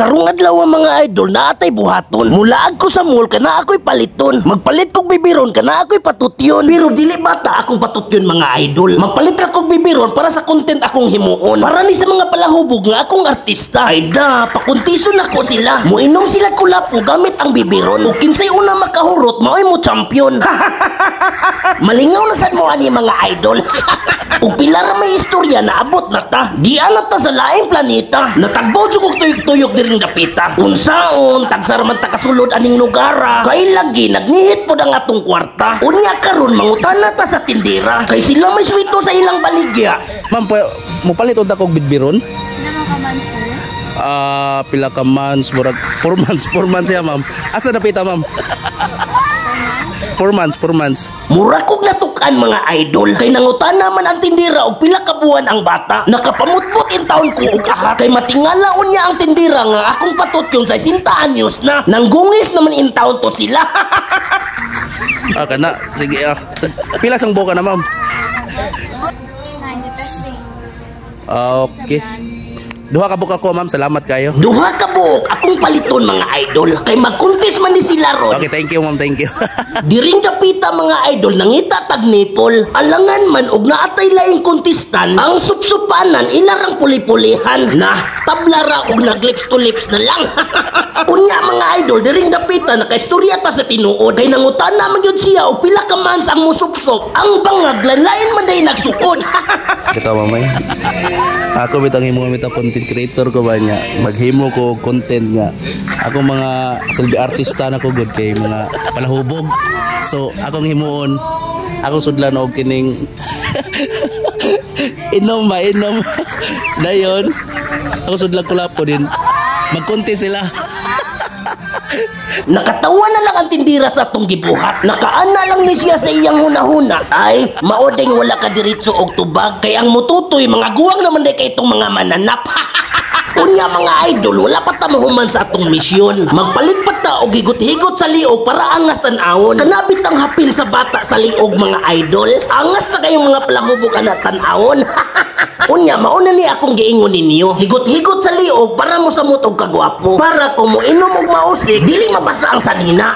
Karong adlaw, mga idol, naa tay buhaton. Mulaag ko sa mall kana ako'y paliton. Magpalit kog bibiron kana ako'y patutyon. Pero dili bata akong patutyon, mga idol. Magpalit ra kog bibiron para sa content akong himuon. Para ni sa mga palahubog nga akong artista. Ay da, pakuntison nako sila. Muinom sila kulapo gamit ang bibiron. Ug kinsay una makahurot, maoy mo champion. Malingaw na sad mo ani, mga idol. Ug pila ra may istorya na abot na ta. Di na ta sa laing planeta. Natagbaw jud kog tuyok-tuyok diring dapita. Unsaon, tagsa ra man ta kasulod aning lugara. Kay lagi nagnihit pod ang atong kwarta. Unya karon mangutana ta sa tindera. Kay sila may swito sa ilang baligya. Ma'am, mo palit unta kog bidbiron? Pila mo ka man, sir? Ah, pila ka months, murag 4 months, 4 months ya, ma'am. Asa dapita, ma'am? 4 months, 4 months. Mura kog natukan, mga idol. Kay nangutana man ang tindira og pila ka buwan ang bata. Nakapamutmot in taon ko og aha. Kay matingala unya ang tindira nga akong patutyon sa 60 anyos na. Nanggungis naman in taon to sila. Ah, kana. Sige ah. Pila sang buka na, ma'am? 69, depende. Ah, okay. Sa brand. Duha ka buka ko, ma'am. Salamat kayo. Duha ka buok akong paliton, mga idol. Kay magkuntis man ni sila ron. Okay, thank you, ma'am. Thank you. Diring dapita, mga idol, nangita tag nipple. Alangan man og naatay laing kontestan, ang supsupanan ilarang puli-pulihan na tabla ra og nag lips to lips na lang. Unya, mga idol, diring dapita nakaistorya ta sa tinuod. Kay nangutana man gyud siya og pila ka months ang musupsop. Ang bangag lain man day nagsukod. Kita, mamay. Ako bitang himo bitaw, content creator ko ba niya. Maghimo ko content nga. Ako mga silbi artista na ko gud kay mga palahubog. So akong himuon, akong sudlan og kining inom ba inom. Dayon ako sudlan ko lapo din. Magkonti sila. Nakatawa na lang ang tindira sa atong gibuhat. Nakaana lang ni siya sa iyang hunahuna. Ay, maodeng wala ka diretso og tubag. Kay ang mututoy, mga guwang naman day kay itong mga mananap. Unya, mga idol, wala pa ta mahuman sa atong misyon. Magpalit pa ta og higot-higot sa liog para angas tan-awon. Kanabit ang hapin sa bata sa liog, mga idol. Angas na kayong mga palahubog ana tan-awon. Unya, mauna ni akong giingon ninyo. Higot-higot sa liog para mo samot og kagwapo. Para kung mo inom og mausik, dili mabasa ang sanina.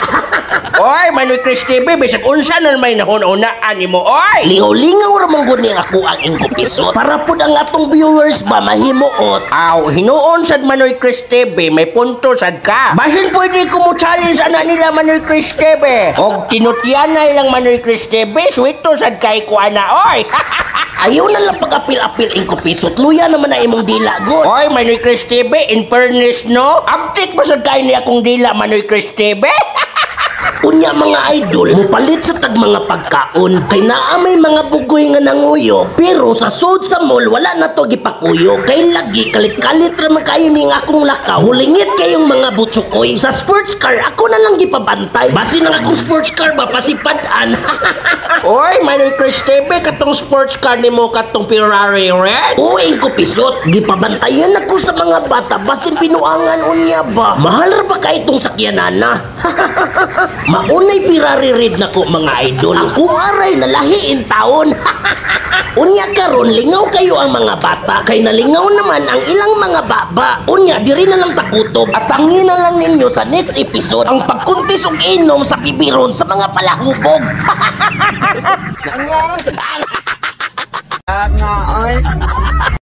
Oy, Manoy Chris TV, bisag unsa na may nahuna ani mo, oy! Lingaw-lingaw ra man gud ni ako ang ingkupisot. Para pud ang atong viewers ba mahimuot. Aw, hinuon sad, Manoy Chris TV, may punto sad ka. Basin pwede ko mo challenge ana nila, Manoy Chris TV. Og tinutyan na ilang Manoy Chris TV, sweeto sad kay ko ana, oy! Ayaw na lang pag-apil-apil, ingkupisot. Luya naman na imong dila gud. Oy, Manoy Chris TV, in fairness, no? Abtik pa sad kay ni akong dila, Manoy Chris TV. Unya, mga idol, mupalit sa tag mga pagkaon kay naa may mga bugoy nga nanguyo, pero sa sud sa mall wala na to gipakuyog. Kay lagi kalit-kalit ra man kayo ning akong lakaw. Hulingit kayong mga butsukoy. Sa sports car ako na lang gipabantay. Basin ang akong sports car ba pasipad-an. Oy, Manoy Chris TV, katong sports car nimo katong Ferrari red? Uy, ko pisot, gipabantayan ako sa mga bata basin pinuangan unya ba. Mahal ra ba kay itong sakyanana? Maunay Ferrari red nako, mga idol. Ako aray nalahi in taon. Unya karon lingaw kayo ang mga bata kay nalingaw naman ang ilang mga baba. Unya diri na lang takutob at tangin na lang ninyo sa next episode ang pagkuntis og inom sa kibiron sa mga palahubog.